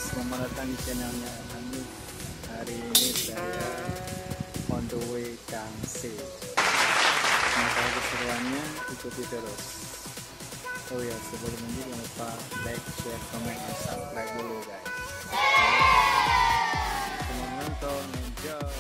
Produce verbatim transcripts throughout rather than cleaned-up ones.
Selamat datang di channelnya Anu. Hari ini saya on the way Kangse. Maka keseruannya ikuti terus. Oh ya, sebelum lanjut jangan lupa like, share, komen, dan subscribe dulu guys. Selamat menonton, enjoy.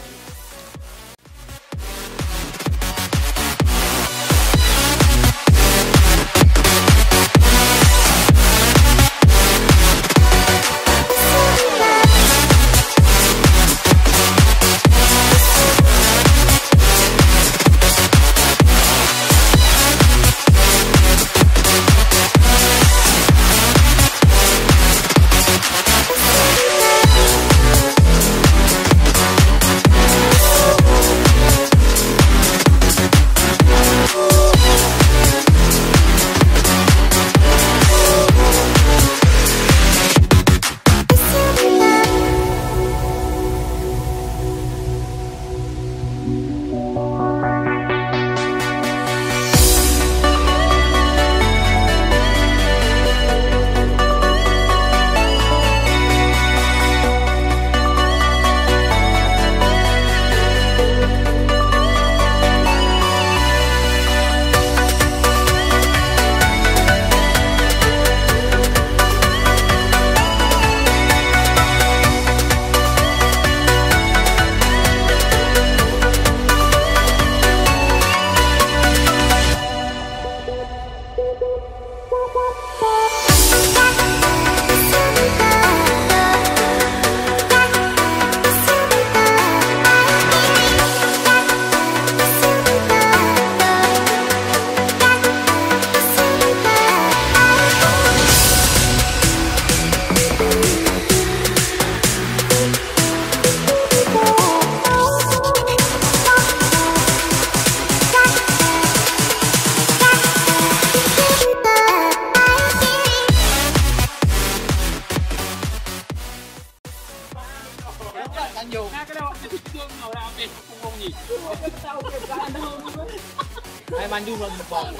Hai mandum lom bang.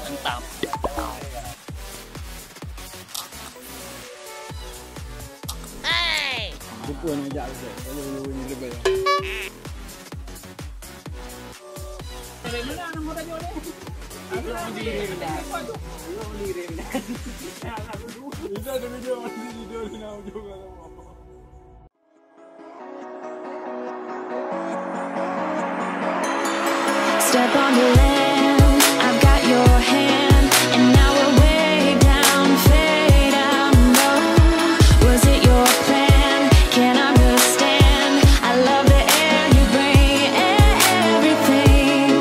Mantap. Lupa nak jak ke? Kalau lupa ni lebih. Bisa ada video, masih video ni nak ujung. Step on the land, I've got your hand, and now we're way down, fade out low. Was it your plan? Can't understand. I love the air you bring, everything.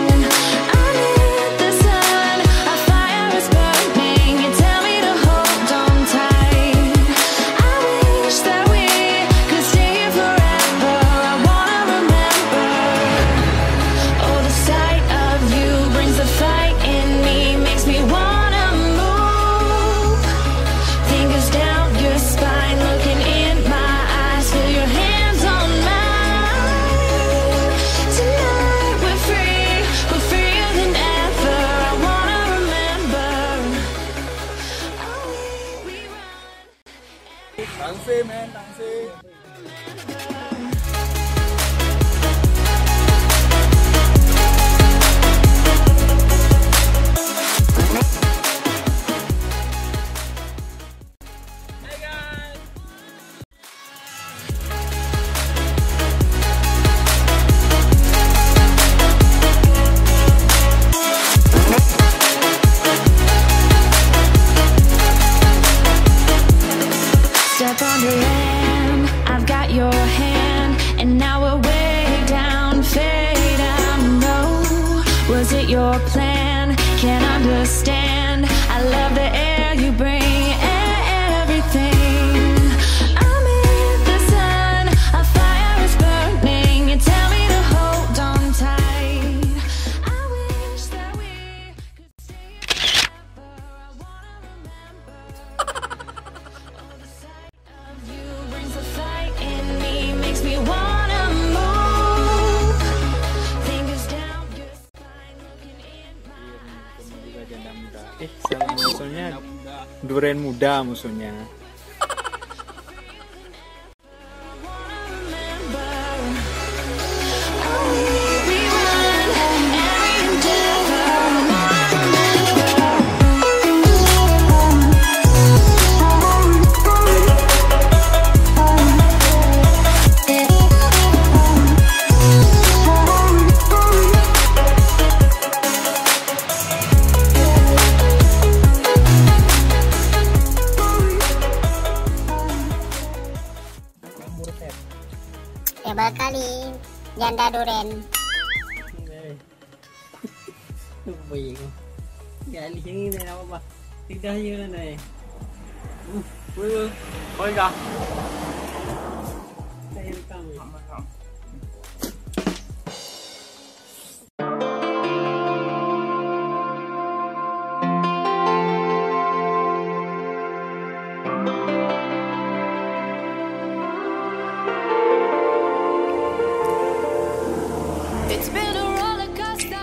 Under the sun, our fire is burning. You tell me to hold on tight. I wish that we could stay here forever. I wanna remember. Oh, the sight of you brings the fight in me, makes me wanna move. Fingers down your spine, looking in my eyes, feel your hands on mine. Tonight we're free, we're freer than ever. I wanna remember. Are we, we run? Tangse, man, tangse. Step on the land, I've got your hand, and now we're way down, fade out, no. Was it your plan? Can't understand. I love the air you bring, everything. Amid the sun, a fire is burning. You tell me to hold on tight. I wish that we could stay forever. I wanna remember. Oh, the sight of you brings the fight in me, Duren muda maksudnya. Ya, bakali janda duren. Lupa ya kau. Ya, ni sini dah apa, bah? Tidak ya, nah, eh. Hmm, woi, woi. Kau dah. Saya rekam ya.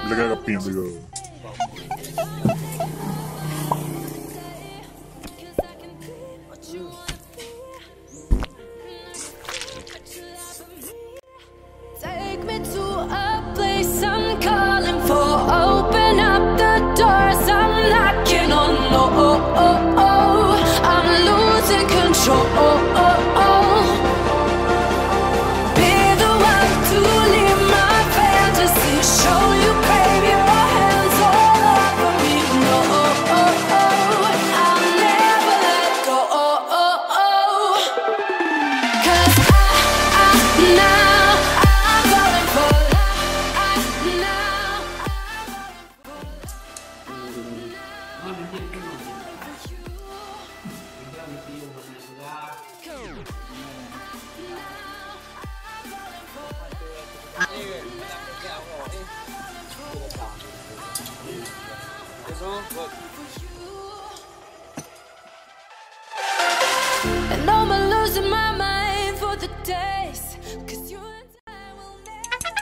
Lega kaping tu. Take me to a place I'm calling for. Open up the doors, I'm knocking on. Oh, oh, oh, oh. I'm losing control. Oh, oh, oh. Be the one to live my fantasy. Show you, baby, your hands all over me. No, oh, oh, oh. I'll never let go. Oh, oh, oh. 'Cause I, I, now, I'm falling for love. I, now, I'm falling for love. I, now, I'm falling for you. And I'm losing my mind for the days, 'cause you and I will never.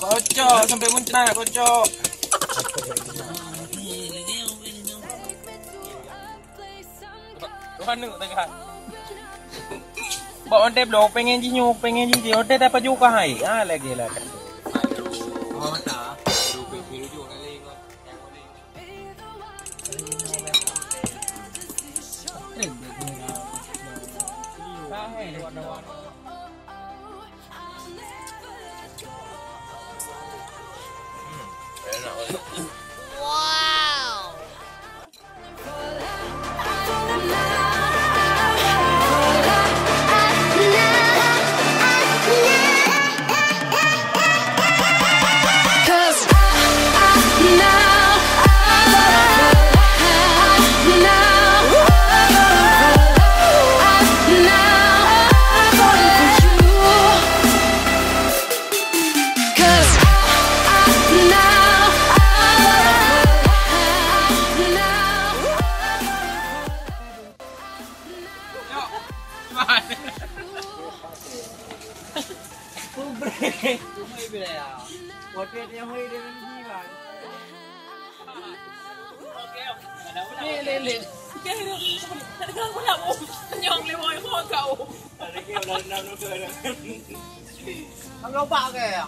Kocok sampai muntah, kocok. Tuhan tu tengah. Bak onte bloe pengen jih nyoe, pengen jih di onte dapat juga hai. Ah, lagi lah. Oh, tak. Lobak ke?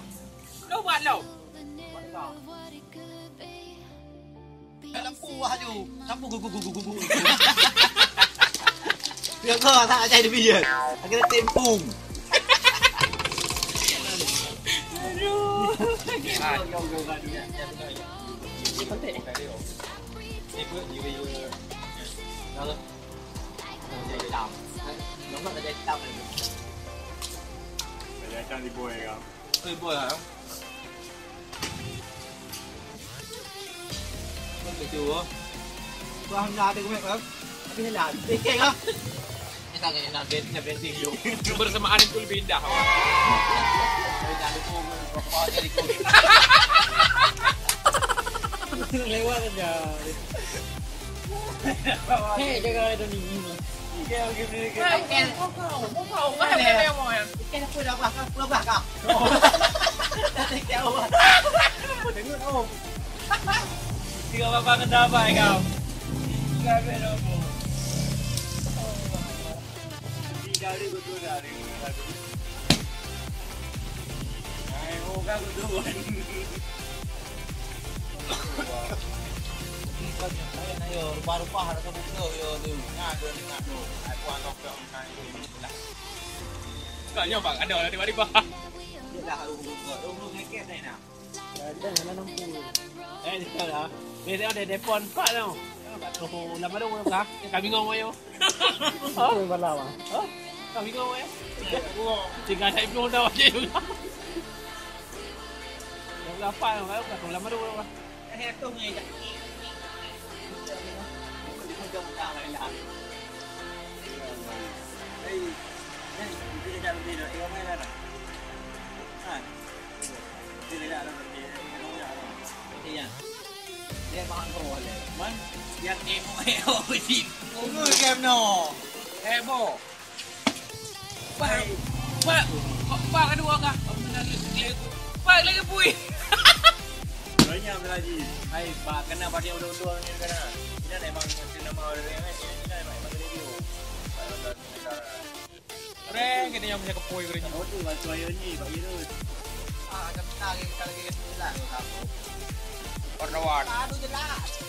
Lobak lo. Dalam kuah tu. Sapu gugu gugu gugu. Dia kau tak ajai dia biar. Akhirnya tempung. Aduh. Hitam di boy ya. Oi, boy ah. Betul. Wah, nak ada kemek kan? Habis lah. Tikek lah. Kita kena nak bent, nak benting dulu. Kebersamaan itu lebih indah. Jangan lupa rokok dari kau. Lewat aja. Hei, jaga ada ni. Ikan apa dah bah, kau dah bah kau. Tengok, oh. Tiga babah kena apa kau? Tiga babah apa? Tiga hari betul hari. Hai, oh, kan betul. Rupa-rupa harus betul, yo, tu. Nah, tu, nah, tu. Hai, buat topeng, nah, itu, lah. Kau nyoba ada lah tiba-tiba. Dia dah harum, harum, harum, harum, harum, harum. Ada lah nampu. Eh, dia lah. Dia ada depan empat tau. Oh, lama dah orang kah? Kami ngomong ayo. Itu yang bala, bang. Oh, kami ngomong ayo. Tiga saya pun dah baca juga. Yang berapa yang baru kah? Lama dah orang kah? Eh, tu ni. Hei, hei, kita dah lebih dah. Eh, orang mana? Ha. Dia bang ko le. Man, yang emo emo biji. Ungu kem no. Emo. Pak, pak, pak kedua kah? Pak lagi pui. Banyak lagi. Hai, pak kena pada udah-udah ni kena. Ini ada emang kena mau ada yang lain. Ini ada emang kena dia. Pak, Reng, kita yang punya kepui kering. Oh, tu, bantu ayo ni, Pak Irun. Ah, macam tak lagi, tak lagi, tak lagi. Warna-warni. Aduh, jelas.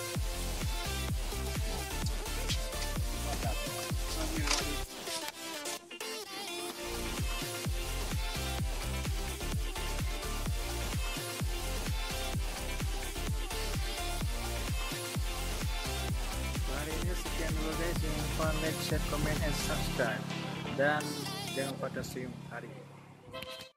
Hari ini sekian dulu guys. Jangan lupa like, share, comment, and subscribe. Dan jangan lupa tersenyum hari ini.